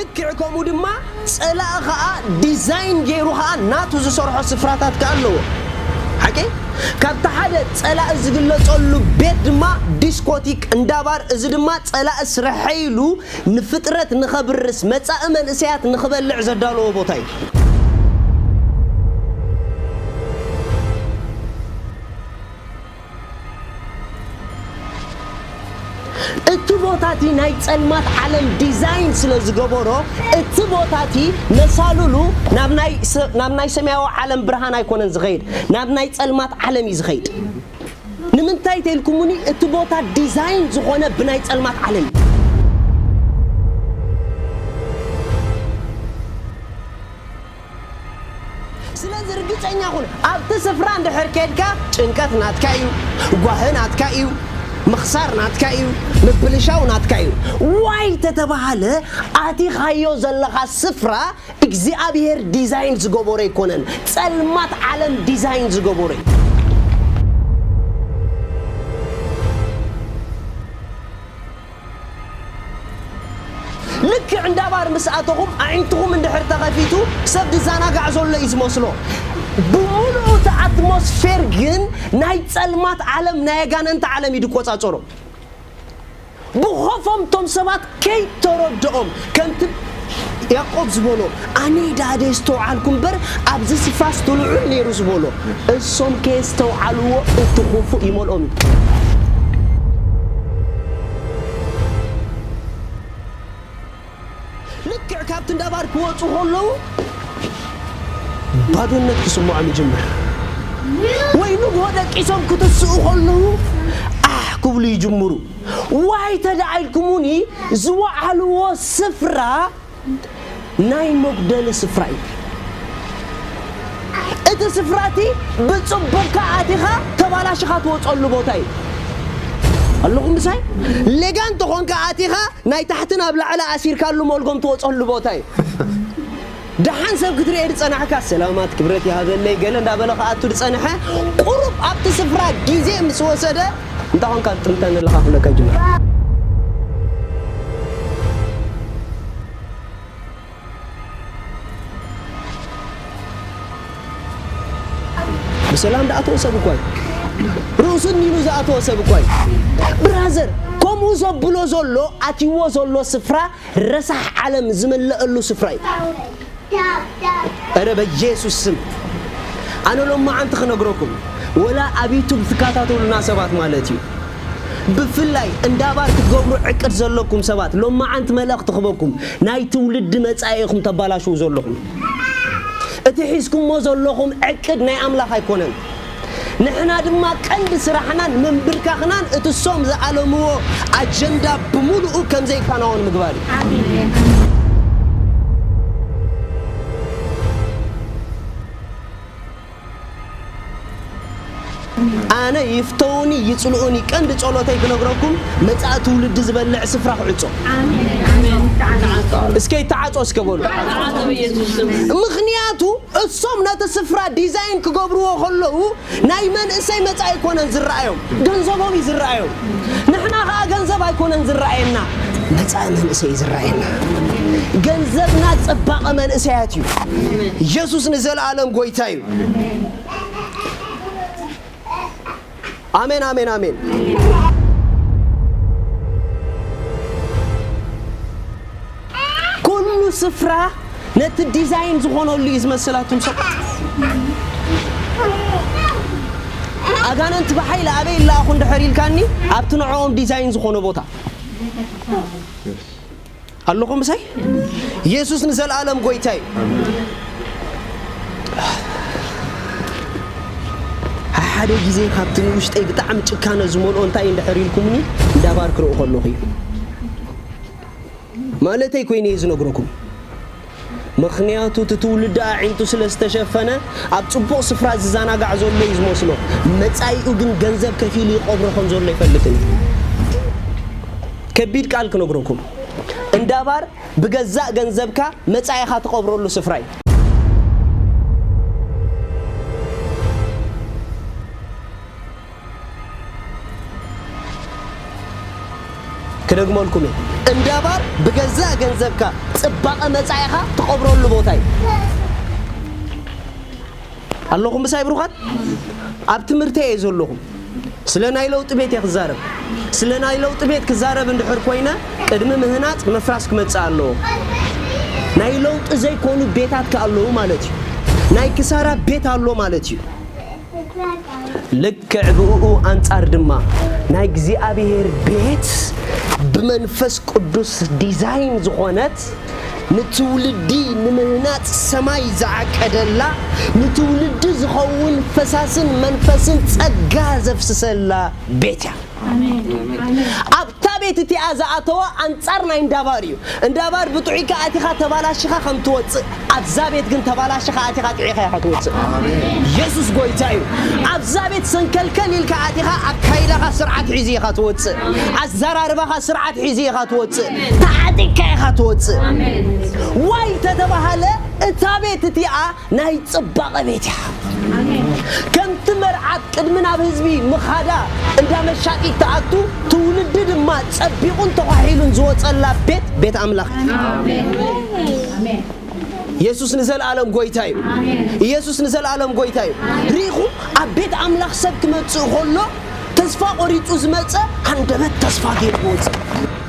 ልክዕ ከምኡ ድማ ጸላኢ ኸኣ ዲዛይን ገይሩ ኸኣ ናቱ ዝሰርሖ ስፍራታት ከኣ ኣለዎ። ሓቂ? ካብቲ ሓደ ጸላኢ ዝግለጸሉ ቤት ድማ ዲስኮቲክ እንዳባር፣ እዚ ድማ ጸላኢ ስርሐይ ኢሉ ንፍጥረት ንኸብርስ፣ መጻኢ መንእሰያት ንኽበልዕ ዘዳለዎ ቦታ እዩ። እቲ ቦታ እቲ ናይ ጸልማት ዓለም ዲዛይን ስለ ዝገበሮ፣ እቲ ቦታ እቲ መሳልሉ ናብ ናይ ሰ-፣ ናብ ናይ ሰማያዊ ዓለም ብርሃን ኣይኮነን ዝኸይድ፣ ናብ ናይ ጸልማት ዓለም እዩ ዝኸይድ። ንምንታይ ተልኩሙኒ? እቲ ቦታ ዲዛይን ዝኾነ ብናይ ጸልማት ዓለም እዩ። ስለዚ ርግጸኛ ኩን፣ ኣብቲ ስፍራ እንድሕር ከድካ ጭንቀት ናትካ እዩ፣ ጓሂ ናትካ እዩ፣ ምኽሳር ናትካ እዩ፣ ምብልሻው ናትካ እዩ። ዋይ ተተባሃለ፣ ኣቲኻዮ ዘለኻ ስፍራ እግዚኣብሔር ዲዛይን ዝገበሮ ኣይኮነን፣ ጸልማት ዓለም ዲዛይን ዝገበሮ እዩ። ልክዕ እንዳባር ምስ ኣተኹም ኣዒንትኹም እንድሕር ተኸፊቱ ሰብ ዝዘናጋዕ ዘሎ እዩ ዝመስሎ። ብምሉኡ እቲ ኣትሞስፌር ግን ናይ ጸልማት ዓለም፣ ናይ ኣጋንንቲ ዓለም እዩ ዝቆጻጸሮ። ብኾፎም እቶም ሰባት ከይተረድኦም፣ ከምቲ ያዕቆብ ዝበሎ፣ ኣነ ደኣ ደየስተውዓልኩ እምበር ኣብዚ ስፍራስ ትልዑል ነይሩ ዝበሎ፣ እሶም ከየስተውዓልዎ እቲ ክፉእ ይመልኦም እዩ። ልክዕ ካብቲ እንዳባር ክወጹ ከለዉ ባዶነት ክስምዖም ይጅምር። ወይ ንግሆ ደቂሶም ክትስኡ ከለዉ ኣሕ ክብሉ ይጅምሩ። ዋይ ተደኣ ኢልኩሙኒ ዝወዓልዎ ስፍራ ናይ መጉደሊ ስፍራ እዩ። እቲ ስፍራ እቲ ብጽቡቕካ ኣቲኻ ተባላሽኻ ትወጸሉ ቦታ እዩ። ኣለኹም ምሳይ? ሌጋ እንተኾንካ ኣቲኻ ናይ ታሕቲ ናብ ላዕሊ ኣሲርካሉ መልጎም ትወጸሉ ቦታ እዩ። ደሓን ሰብ ክትርኢ ዝጸናሕካ፣ ሰላማት ክብረት ይሃበለይ ገለ እንዳበለ ክኣቱ ዝጸንሐ፣ ቁሩብ ኣብቲ ስፍራ ግዜ ምስ ወሰደ፣ እንታይ ኾንካ ትጥምተኒ ኣለኻ ክብለካ ይጅምር። ብሰላም ዝኣተወ ሰብ እኳ እዩ። ርእሱ እኒኑ ዝኣተወ ሰብ እኳ እዩ። ብራዘር፣ ከምኡ ዘብሎ ዘሎ፣ ኣትይዎ ዘሎ ስፍራ ረሳሕ ዓለም ዝመለአሉ ስፍራ እዩ። ኧረ በኢየሱስ ስም፣ ኣነ ሎማዓንቲ ክነግረኩም፣ ወላ ኣብ ዩቱብ ትከታተሉና ሰባት ማለት እዩ፣ ብፍላይ እንዳ ባር ክትገብሩ ዕቅድ ዘለኩም ሰባት፣ ሎማዓንቲ መልእኽቲ ክበኩም፣ ናይ ትውልዲ መጻኢ ኢኹም ተባላሽዉ ዘለኹም። እቲ ሒዝኩሞ ዘለኹም ዕቅድ ናይ ኣምላኽ ኣይኮነን። ንሕና ድማ ቀንዲ ስራሕናን ምንብርካኽናን እቲ እሶም ዝኣለምዎ ኣጀንዳ ብምሉኡ ከም ዘይከናወን ምግባር እዩ። ኣነ ይፍተውኒ ይጽልኡኒ፣ ቀንዲ ጸሎተይ ክነግረኩም፣ መጻኢ ትውልዲ ዝበልዕ ስፍራ ክዕጾ። እስከ ይተዓጾ እስከ በሉ። ምኽንያቱ እሶም ነቲ ስፍራ ዲዛይን ክገብርዎ ከለዉ ናይ መንእሰይ መጻኢ ኣይኮነን ዝረኣዮም፣ ገንዘቦም እዩ ዝረኣዮም። ንሕና ኸኣ ገንዘብ ኣይኮነን ዝረኣየና፣ መጻኢ መንእሰይ እዩ ዝረኣየና። ገንዘብና ጽባቐ መንእሰያት እዩ። ኢየሱስ ንዘለኣለም ጎይታ እዩ። ኣሜን፣ ኣሜን፣ ኣሜን። ኩሉ ስፍራ ነቲ ዲዛይን ዝኾነሉ እዩ ዝመስላቱም ሰብ። ኣጋንንቲ ብሓይሊ ኣበይ ይለኣኹ እንድሕር ኢልካኒ፣ ኣብቲ ንዕኦም ዲዛይን ዝኾነ ቦታ። ኣለኹም ምሳይ? ኢየሱስ ንዘለኣለም ጎይታ እዩ። ሓደ ግዜ ካብቲ ንውሽጠይ ብጣዕሚ ጭካነ ዝመልኦ እንታይ እንድሕር ኢልኩምኒ፣ እንዳ ባር ክርኢ ከለኹ እዩ። ማለተይ ኮይነ እየ ዝነግረኩም። ምኽንያቱ እቲ ትውልዲ ኣዒንቱ ስለ ዝተሸፈነ ኣብ ጽቡቕ ስፍራ ዝዘናጋዕ ዘሎ እዩ ዝመስሎ። መጻኢኡ ግን ገንዘብ ከፊሉ ይቐብሮ ከም ዘሎ ኣይፈልጥን እዩ። ከቢድ ቃል ክነግረኩም። እንዳ ባር ብገዛእ ገንዘብካ መጻኢኻ ትቐብረሉ ስፍራ እዩ። ክደግመልኩም እየ። እንዳ ባር ብገዛእ ገንዘብካ ጽባቐ መጻኢኻ ትቐብረሉ ቦታ እዩ። ኣለኹም ምሳይ ብሩኻት? ኣብ ትምህርቲ እየ ዘለኹም። ስለ ናይ ለውጢ ቤት እየ ክዛረብ። ስለ ናይ ለውጢ ቤት ክዛረብ እንድሕር ኮይነ፣ ቅድሚ ምህናጽ ምፍራስ ክመጽእ ኣለዎ። ናይ ለውጢ ዘይኮኑ ቤታት ከ ኣለዉ ማለት እዩ። ናይ ክሳራ ቤት ኣሎ ማለት እዩ። ልክዕ ብእኡ ኣንጻር ድማ ናይ እግዚኣብሔር ቤት ብመንፈስ ቅዱስ ዲዛይን ዝኾነት ንትውልዲ ንምህናጽ ሰማይ ዝዓቀደላ ንትውልዲ ዝኸውን ፈሳስን መንፈስን ጸጋ ዘፍስሰላ ቤት እያ። ኣብታ ቤት እቲኣ ዝኣተወ ኣንጻር ናይ እንዳባር እዩ። እንዳባር ብጥዑይካ ኣቲኻ ተባላሽኻ ከም ትወጽእ ኣብዛ ቤት ግን ተባላሽኻ ኣቲኻ ጥዒኻ ኢኻ ትወጽእ። ኢየሱስ ጎይታ እዩ። ኣብዛ ቤት ሰንከልከል ኢልካ ኣቲኻ ኣካይዳኻ ስርዓት ሒዙ ኢኻ ትወጽእ። ኣዘራርባኻ ስርዓት ሒዙ ኢኻ ትወጽእ። ተዓጢቕካ ኢኻ ትወጽእ። ዋይ ተተባሃለ እታ ቤት እቲኣ ናይ ጽባቐ ቤት እያ። ከምቲ መርዓት ቅድሚ ናብ ህዝቢ ምኻዳ እንዳ መሻጢት ትኣቱ ትውልዲ ድማ ጸቢቑን ተዃሒሉን ዝወጸላ ቤት ቤት ኣምላኽ እዩ። ኢየሱስ ንዘለኣለም ጎይታ እዩ። ኢየሱስ ንዘለኣለም ጎይታ እዩ። ሪኹ ኣብ ቤት ኣምላኽ ሰብ ክመጽእ ከሎ ተስፋ ቆሪጹ ዝመጸ ሃንደበት ተስፋ ገይሩ ይወጽእ።